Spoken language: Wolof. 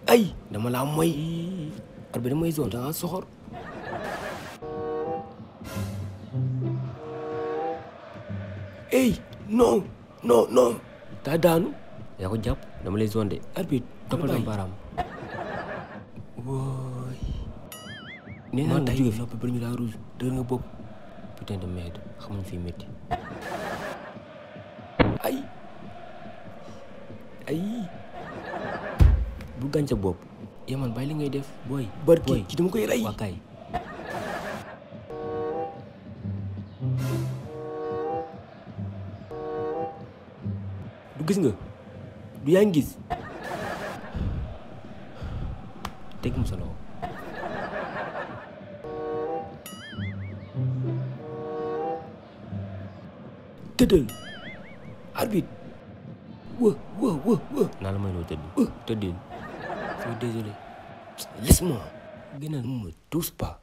ay dama laa moy arbitre damay zone da nga soxor ey non daa daanu yaa ko jàpp dama lay zone de arbitre toppal sama baaraam wooy nee naa la jóge fi premier la rouge dëgër nga bopp putain de merde xamuñ fii métti ay bu gaañ sa bopp yaman bàyyi li ngay def booy barki ci dama koy rey waa kay du gis nga du yaa ngi gis teg mu sa loxo tëddal arbitre wë naa la may loo tëddil je suis désolé laisse-moi gënal ne me touche pas